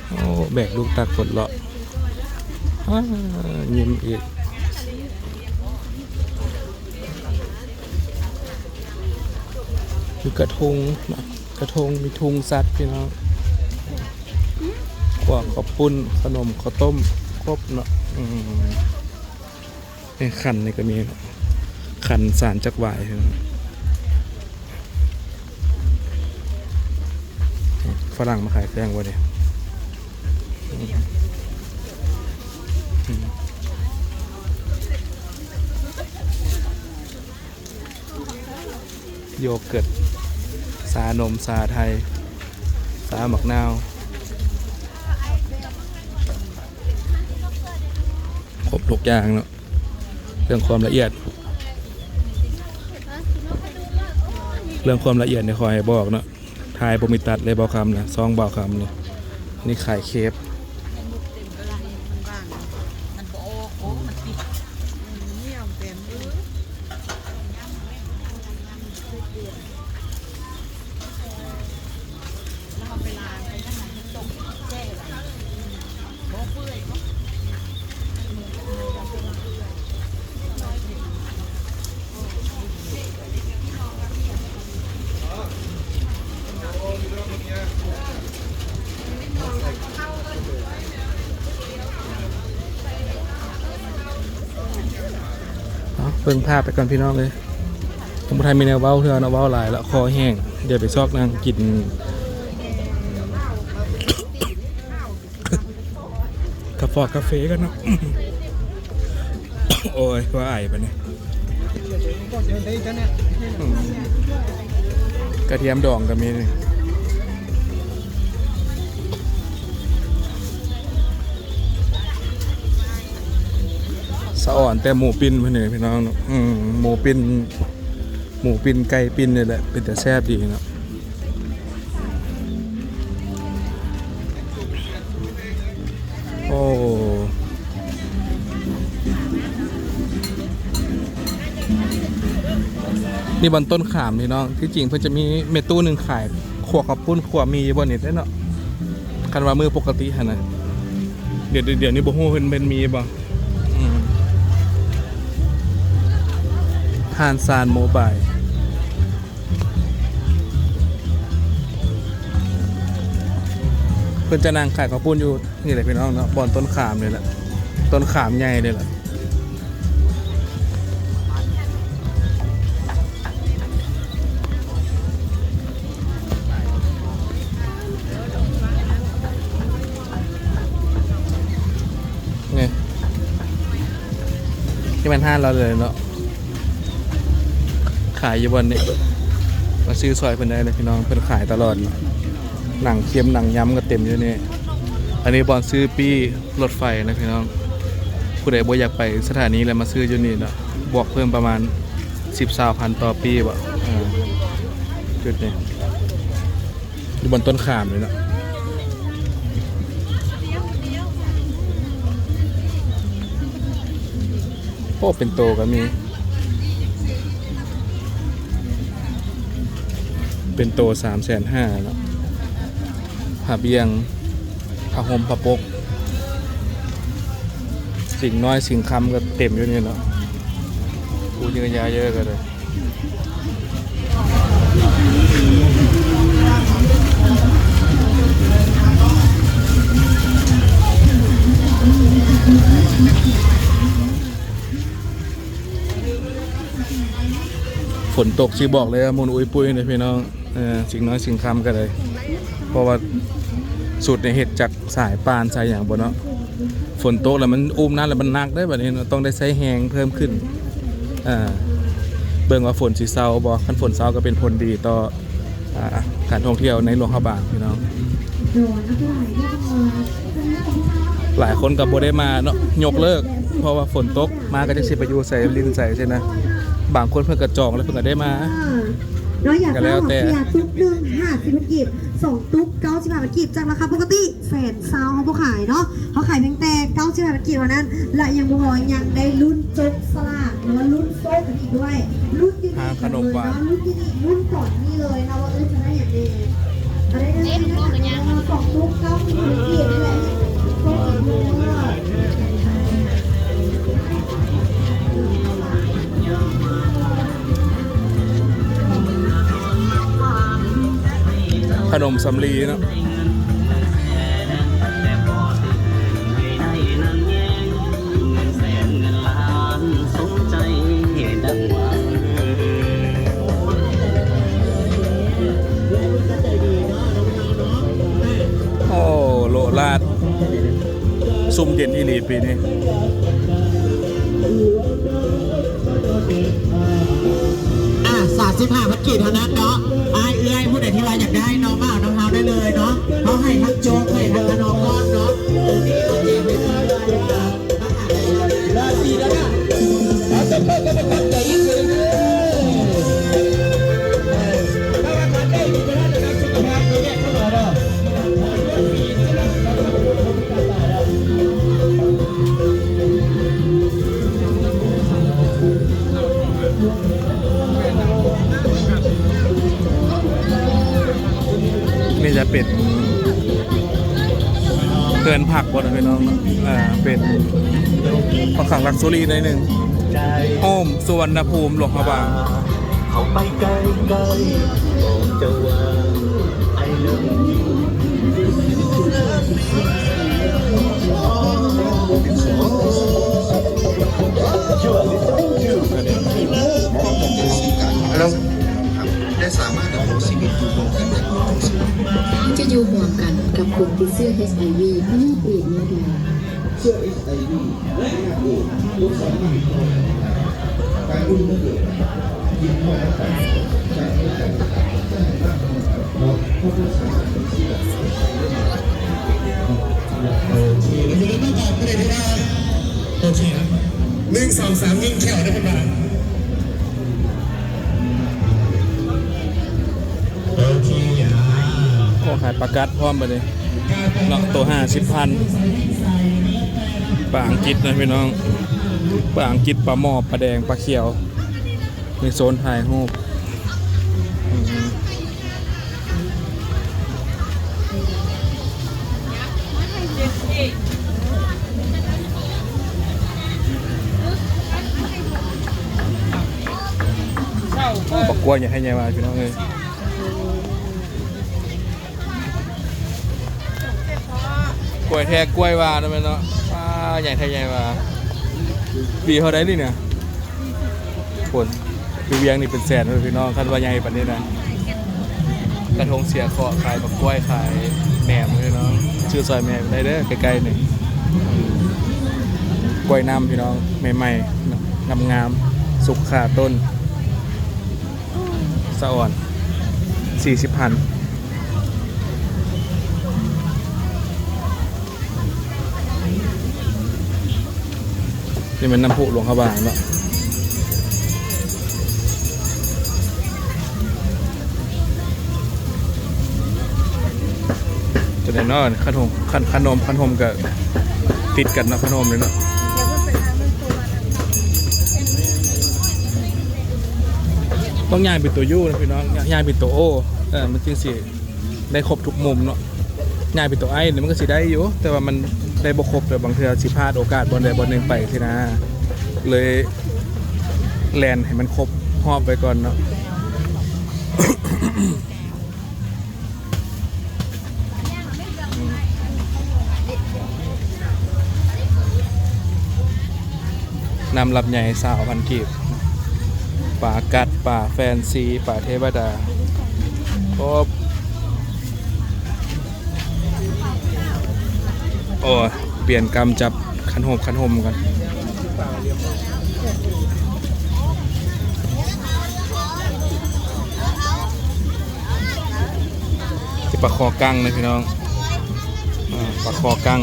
ໂອ້ ແບກລູກຕັກປົດເລາະ ອ້າ ຍິ້ມອີກ. ຄືກະທົງເນາະ ກະທົງ ມີທຸງສັດພີ່ນ້ອງ. ພວກເຂົ້າປຸ້ນ ຂະໜົມ ເຂົ້າຕົ້ມ ຄົບເນາະ. ອືມ ໃນຂັນນີ້ກໍມີເນາະ ຂັນສານຈັກຫວາຍ. ຝຣັ່ງມາຂາຍເຄື່ອງບໍ່ນີ້? ໂຢເກີດ ຊານົມ ຊາໄທ ຊາໝາກນາວ ຄົບທຸກຢ່າງເນາະ. ເລື່ອງຄວາມລະອຽດ ເລື່ອງຄວາມລະອຽດນີ້ຂໍໃຫ້ບອກເນາະ ຖ່າຍບໍ່ມີຕັດເລີຍ ບ່າວຄຳນະ ຊ່ອງບ່າວຄຳນີ້. ນີ້ຂາຍເຄບ ເອົາ ເບິ່ງພາບໄປກ່ອນພີ່ນ້ອງເອີຍ. ຍັງບໍ່ທັນມີແນວເວົ້າເທື່ອເນາະ ເວົ້າຫຼາຍລະຄໍແຫ້ງ. ດຽວໄປຊອກນັ່ງກິນກາຟອກກາເຟກ່ອນເນາະ. ໂອ້ຍ ວ່າໄອປານນີ້. ອືມ ກະທຽມດອງກໍມີນີ້. ສະອອນແຕ່ໝູປີ້ນເພິ່ນນີ້ພີ່ນ້ອງເນາະ. ອືມ ໝູປີ້ນ ໝູປີ້ນ ໄກ່ປີ້ນນີ້ແຫຼະ ເປັນຕາແຊບດີເນາະ. ໂອ້ ນີ້ບ່ອນຕົ້ນຂາມພີ່ນ້ອງ. ທີ່ຈິງເພິ່ນຈະມີແມ່ຕູ້ໜຶ່ງຂາຍ ຂົ້ວເຂົ້າປຸ້ນ ຂົ້ວໝີ່ຢູ່ບ່ອນນີ້ເດ້ເນາະ ຄັນວ່າມື້ປົກກະຕິຫັ້ນນະ. ດຽວ ດຽວນີ້ບໍ່ຮູ້ເພິ່ນ ເພິ່ນມີບໍ່. ອືມ ຮ້ານຊານໂມບາຍ. ເພິ່ນຈະນັ່ງຂາຍເຂົ້າປຸ້ນຢູ່ນີ້ແຫຼະພີ່ນ້ອງເນາະ, ບ່ອນຕົ້ນຂາມນີ້ແຫຼະ, ຕົ້ນຂາມໃຫຍ່ນີ້ແຫຼະ. ນີ້ ທີ່ແມ່ນຮ້ານລາວເລີຍເນາະ, ຂາຍຢູ່ບ່ອນນີ້, ມາຊື້ຊ່ອຍເພິ່ນໄດ້ເລີຍພີ່ນ້ອງ, ເພິ່ນຂາຍຕະຫຼອດເນາະ. ໜັງເຄັມ ໜັງຍຳກໍເຕັມຢູ່ນີ້. ອັນນີ້ບ່ອນຊື້ປີ້ລົດໄຟນະພີ່ນ້ອງ, ຜູ້ໃດບໍ່ຢາກໄປສະຖານີແລ້ວມາຊື້ຢູ່ນີ້ເນາະ, ບວກເພີ່ມປະມານສິບ ຊາວພັນຕໍ່ປີ້ບໍ? ອ່າ ຈຸດນີ້ ຢູ່ບ່ອນຕົ້ນຂາມນີ້ເນາະ. ໂອ້ ເປັນໂຕກໍມີ, ເປັນໂຕສາມແສນຫ້າເນາະ. ຜ້າບ່ຽງ ຜ້າຫົ່ມ ຜ້າປົກ ສິງນ້ອຍສິງຄຳກໍເຕັມຢູ່ນີ້ເນາະ, ປູເຍີະຢາເຍີະກໍໄດ້. ຝົນຕົກຊິບອກເລີຍວ່າໝຸ່ນອຸ້ຍປຸ້ຍເດ້ພີ່ນ້ອງ. ເອີ ສິງນ້ອຍສິງຄຳກໍໄດ້, ເພາະວ່າຊຸດນີ້ເຮັດຈາກສາຍປ່ານສາຍຫຍັງບໍ່ເນາະ. ຝົນຕົກແລ້ວມັນອຸ້ມນ້ຳແລ້ວມັນໜັກເດ້ ບັດນີ້ເນາະ, ຕ້ອງໄດ້ໃຊ້ແຮງເພີ່ມຂຶ້ນ. ເອີ ເບິ່ງວ່າຝົນຊິເຊົາບໍ່, ຄັນຝົນເຊົາກໍເປັນຜົນດີຕໍ່ ອ່າ ການທ່ອງທ່ຽວໃນຫຼວງພະບາງພີ່ນ້ອງ. ຫຼາຍຄົນກໍບໍ່ໄດ້ມາເນາະ, ຍົກເລີກ ເພາະວ່າຝົນຕົກ, ມາກໍຈັກຊິໄປຢູ່ໃສ ຫຼິ້ນໃສຊີ້ນະ. ບາງຄົນເພິ່ນກໍຈອງແລ້ວເພິ່ນກໍໄດ້ມາ. ເນາະ ຢາກ ກໍແລ້ວແຕ່ ເອົາເບຍຕຸກໜຶ່ງ ຫ້າສິບພັນກີບ, ສອງຕຸກ ເກົ້າສິບຫ້າພັນກີບ, ຈາກລາຄາປົກກະຕິແສນຊາວ ເຮົາບໍ່ຂາຍເນາະ, ເຮົາຂາຍພຽງແຕ່ເກົ້າສິບຫ້າພັນກີບເທົ່ານັ້ນ ແລະ ຍັງບໍ່ພໍ ຍັງໄດ້ລຸ້ນຈົກສະຫຼາກ ຫຼືວ່າລຸ້ນໂຊກກັນອີກດ້ວຍ. ລຸ້ນຢູ່ນີ້ ຫາຂະໜົມຫວານ ລຸ້ນຢູ່ນີ້ ລຸ້ນຕອນນີ້ເລີຍເນາະ ວ່າ ເອີ ຈະໄດ້ຫຍັງແດ່. ເອີ ໄດ້ ໄດ້ ໄດ້ ສອງຕຸກ ເກົ້າສິບພັນກີບນີ້ແຫຼະ. ຂະໜົມສຳລີເນາະ. ໂອ້ ໂລະລາດ ຊຸ່ມເຢັນອີ່ຫຼີປີນີ້. ອ່າ ສາມສິບຫ້າພັນກີບເທົ່ານັ້ນເນາະ. ອ້າຍເອື້ອຍຜູ້ໃດທີ່ວ່າຢາກໄດ້ເນາະ ມາເອົານຳເຮົາໄດ້ເລີຍເນາະ, ເຮົາໃຫ້ທັງໂຈກ ໃຫ້ທັງຂະໜົມກ້ອນເນາະ. ນີ້ຈະເປັນເຮືອນພັກບໍ່ນະພີ່ນ້ອງເນາະ, ເປັນຂ້ອນຂ້າງລັກຊູຣີໜ້ອຍໜຶ່ງ, ໂຮມສຸວັນນະພູມ ຫຼວງພະບາງ. ເຂົ້າໄປໃກ້ໆ ບອກເຈົ້າວ່າ I love you. ເຮົາຈະຢູ່ຮ່ວມກັນກັບຄົນຕິດເຊື້ອ ເອັດໄອວີ ເມື່ອເກີດແນວໃດ? ເຊື້ອ ເອັດໄອວີ ແລະ ເອດສ໌ ບໍ່ສາມາດຕິດຕໍ່ກັນໄດ້. ການຢູ່ນຳກັນ ກິນຂ້າວນຳກັນ ຈັດນຳກັນ ໃຊ້ນ້ຳນຳກັນ ເນາະ ເຮົາບໍ່ສາມາດຕິດເຊື້ອ ໂອເຄ ເດີນມາຕາມປະເດັນທີ່ວ່າ ໂອເຄ ໜຶ່ງ ສອງ ສາມ ຍິງແຂ້ວໄດ້ເພິ່ນວ່າ. ໂອເຄ ອ່າ ໂອ້ ຂາຍປາກັດພ້ອມບັດນີ້ເນາະ, ໂຕຫ້າສິບພັນ. ປາອັງກິດນະພີ່ນ້ອງ, ປາອັງກິດ, ປາໝໍ້, ປາແດງ, ປາຂຽວ. ມີໂຊນຖ່າຍຮູບ. ໂອ້ ບັກກ້ວຍໃຫຍ່ໃຫຍ່ວ່າ ພີ່ນ້ອງເອີຍ. ກ້ວຍແທ້ກ້ວຍວ່າເນາະແມ່ເນາະ. ວ້າ ໃຫຍ່ແທ້ໃຫຍ່ວ່າ. ປີເທົ່າໃດນີ້ນະ? ພຸ້ນ ຢູ່ວຽງນີ້ເປັນແສນເລີຍພີ່ນ້ອງ ຄັນວ່າໃຫຍ່ປານນີ້ນະ. ກະທົງເສຍເຄາະ ຂາຍບັກກ້ວຍ ຂາຍແໜມພີ່ນ້ອງ. ຊື້ຊ່ອຍແມ່ໄດ້ເດີ ໃກ້ໆນີ້. ອືມ ກ້ວຍນ້ຳພີ່ນ້ອງ ໃໝ່ໆ ງາມໆ ສຸກຄາຕົ້ນ. ສະອອນ ສີ່ສິບພັນ. ນີ້ແມ່ນນ້ຳພຸຫຼວງພະບາງເນາະ. ຈະໄດ້ເນາະ ຄັນໂຮມ ຄັນ ຄັນໂຮມ ຄັນໂຮມກະຕິດກັນເນາະ ຄັນໂຮມນີ້ເນາະ. ຕ້ອງຍ້າຍເປັນຕົວ U ນະພີ່ນ້ອງ ຍ້າຍເປັນຕົວ O ເອີ ມັນຈຶ່ງຊິ ໄດ້ຄົບທຸກມຸມເນາະ. ຍ້າຍເປັນຕົວ I ນີ້ມັນກະຊິໄດ້ຢູ່ ແຕ່ວ່າມັນໄດ້ບໍ່ຄົບ ແຕ່ບາງເທື່ອຊິພາດໂອກາດບ່ອນໃດບ່ອນໜຶ່ງໄປຊີ້ນະ ເລີຍແລ່ນໃຫ້ມັນຄົບຮອບໄວ້ກ່ອນເນາະ. ນ້ຳລຳໃຫຍ່ ຊາວພັນກີບ. ປາກັດ ປາແຟນຊີ ປາເທວະດາ ໂອ້ ໂອ້ຍ ປ່ຽນກຳຈັບຄັນໂຮມ ຄັນໂຮມກັນ. ຊິປາຄໍກັງເດີພີ່ນ້ອງ ອາ ປາຄໍກັງ.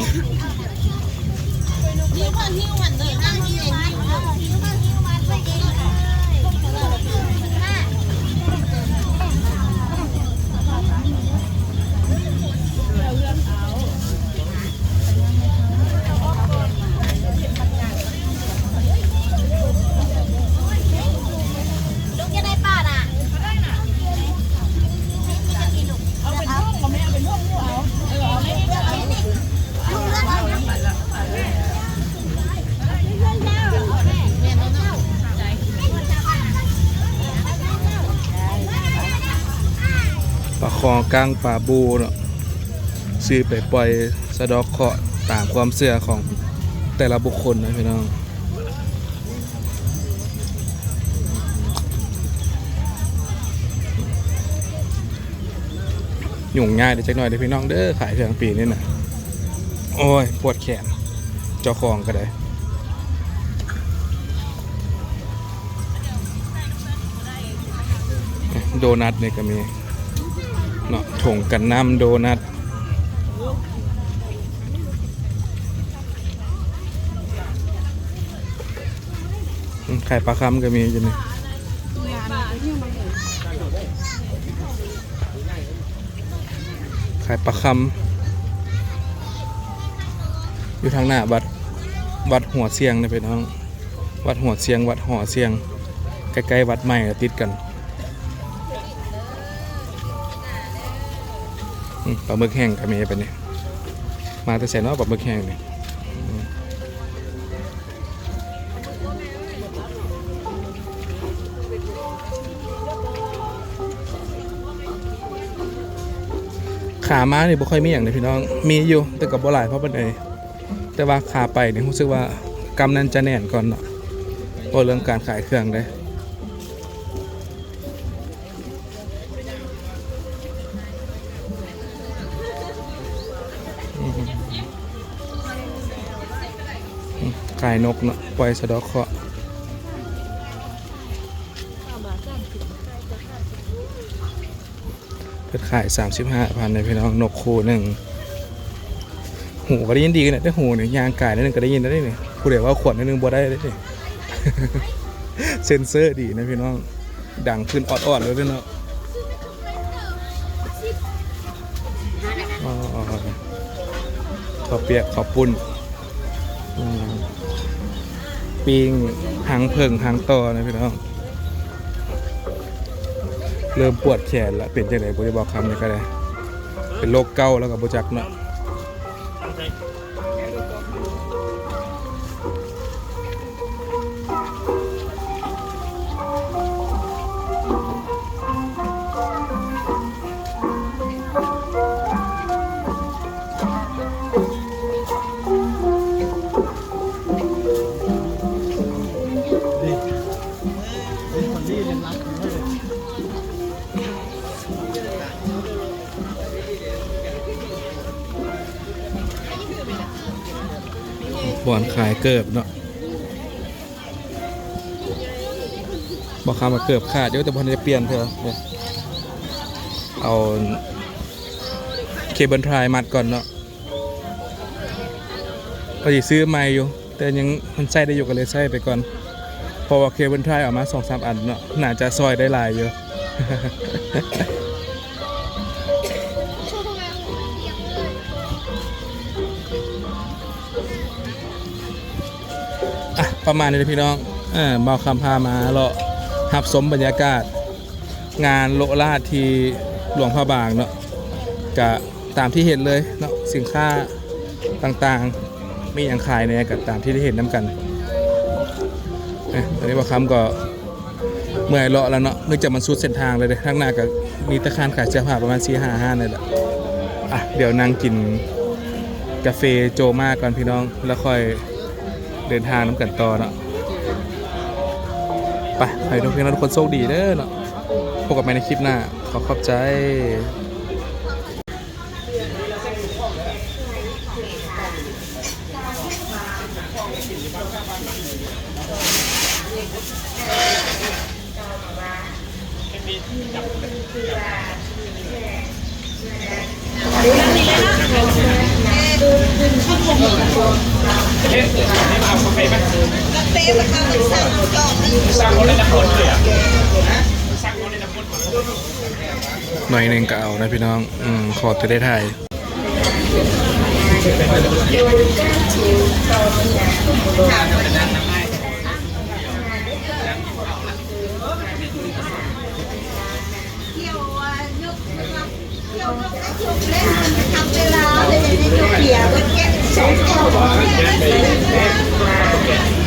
ປາຄໍກັງ ປາບູເນາະ ຊື້ໄປປ່ອຍສະເດາະເຄາະຕາມຄວາມເຊື່ອຂອງແຕ່ລະບຸກຄົນນະພີ່ນ້ອງ. ຫຍຸ້ງຍາກເດີຈັກໜ້ອຍເດີພີ່ນ້ອງເດີ ຂາຍເຄື່ອງປີນີ້ນະ. ໂອ້ຍ ປວດແຂນ ເຈົ້າຂອງກະໄດ້. ໂດນັດນີ້ກະມີເນາະ ຖົງກັນນ້ຳ ໂດນັດ. ອືມ ຂາຍປາຄຳກະມີຢູ່ນີ້ ຂາຍປາຄຳ ຢູ່ທາງໜ້າວັດ ວັດຫົວຊຽງນະພີ່ນ້ອງ. ວັດຫົວຊຽງ ວັດຫໍຊຽງ ໃກ້ໆວັດໃໝ່ ແລະ ຕິດກັນ. ອືມ ປາໝຶກແຫ້ງກະມີປານນີ້ ມາແຕ່ໃສເນາະ ປາໝຶກແຫ້ງນີ້. ອືມ ຂາມານີ້ບໍ່ຄ່ອຍມີຫຍັງເດພີ່ນ້ອງ ມີຢູ່ ແຕ່ກະບໍ່ຫຼາຍພໍປານໃດ. ແຕ່ວ່າຂາໄປນີ້ຮູ້ສຶກວ່າກຳນັ້ນຈະແໜ້ນກ່ອນເນາະ ເວົ້າເລື່ອງການຂາຍເຄື່ອງເດ້. ຂາຍນົກເນາະ ປ່ອຍສະເດາະເຄາະ. ເພິ່ນຂາຍສາມສິບຫ້າພັນເດ້ພີ່ນ້ອງ ນົກຄູ່ໜຶ່ງ. ຫູກະໄດ້ຍິນດີຂະໜາດເດ້ ຫູນີ້ ຍ່າງກາຍໜ້ອຍໜຶ່ງກະໄດ້ຍິນແລ້ວເດ້ນີ້. ຜູ້ໃດເວົ້າຂວັນໜ້ອຍໜຶ່ງບໍ່ໄດ້ເດ້ນີ້ ເຊັນເຊີດີນະພີ່ນ້ອງ ດັງຂຶ້ນອອດໆເລີຍເນາະ. ອໍ ເຂົ້າປຽກເຂົ້າປຸ້ນ. ອືມ ປີ້ງຫາງເຜິ້ງຫາງຕໍ່ນະພີ່ນ້ອງ. ເລີ່ມປວດແຂນລະ ເປັນຈັ່ງໃດບໍ່ໄດ້ບອກຄຳນີ້ກະໄດ້ ເປັນໂລກເກົ່າແລ້ວກະບໍ່ຈັກເນາະ. ບ່ອນຂາຍເກີບເນາະ ບໍ່ຄຳວ່າເກີບຂາດຢູ່ ແຕ່ບໍ່ທັນໄດ້ປ່ຽນເທື່ອ. ເອົາເຄເບິນທຣາຍມັດກ່ອນເນາະ. ວ່າຊິຊື້ໃໝ່ຢູ່ ແຕ່ຍັງ ມັນໃຊ້ໄດ້ຢູ່ ກໍເລີຍໃຊ້ໄປກ່ອນ ເພາະວ່າເຄເບິນທຣາຍເອົາມາສອງສາມອັນເນາະ ໜ້າຈະຊ່ອຍໄດ້ຫຼາຍຢູ່. ອ່ະ ປະມານນີ້ແຫຼະພີ່ນ້ອງ ເອີ ບ່າວຄຳພາມາເລາະຮັບຊົມບັນຍາກາດ ງານໂລະລາດທີ່ຫຼວງພະບາງເນາະ ກະຕາມທີ່ເຫັນເລີຍເນາະ ສິນຄ້າຕ່າງໆ ມີຫຍັງຂາຍແດ່ ກະຕາມທີ່ໄດ້ເຫັນນຳກັນ. ເອີ ຕອນນີ້ບ່າວຄຳກໍເມື່ອຍເລາະແລ້ວເນາະ ເນື່ອງຈາກມັນສຸດເສັ້ນທາງແລ້ວເດ້ ທາງໜ້າກໍມີແຕ່ຮ້ານຂາຍເສື້ອຜ້າປະມານສີ່ຫ້າຮ້ານນີ້ແຫຼະ. ອ່ະ ດຽວນັ່ງກິນກາເຟໂຈມາກ່ອນພີ່ນ້ອງ ແລ້ວຄ່ອຍ ເດີນທາງນຳກັນຕໍ່ເນາະ. ໄປ ໃຫ້ທຸກເພື່ອນທຸກຄົນໂຊກດີເດີເນາະ. ພົບກັນໃໝ່ໃນຄລິບໜ້າ. ຂໍຂອບໃຈ. ໜ້ອຍໜຶ່ງກໍເອົານະພີ່ນ້ອງ ອືມ ຂໍແຕ່ໄດ້ຖ່າຍ. ໜ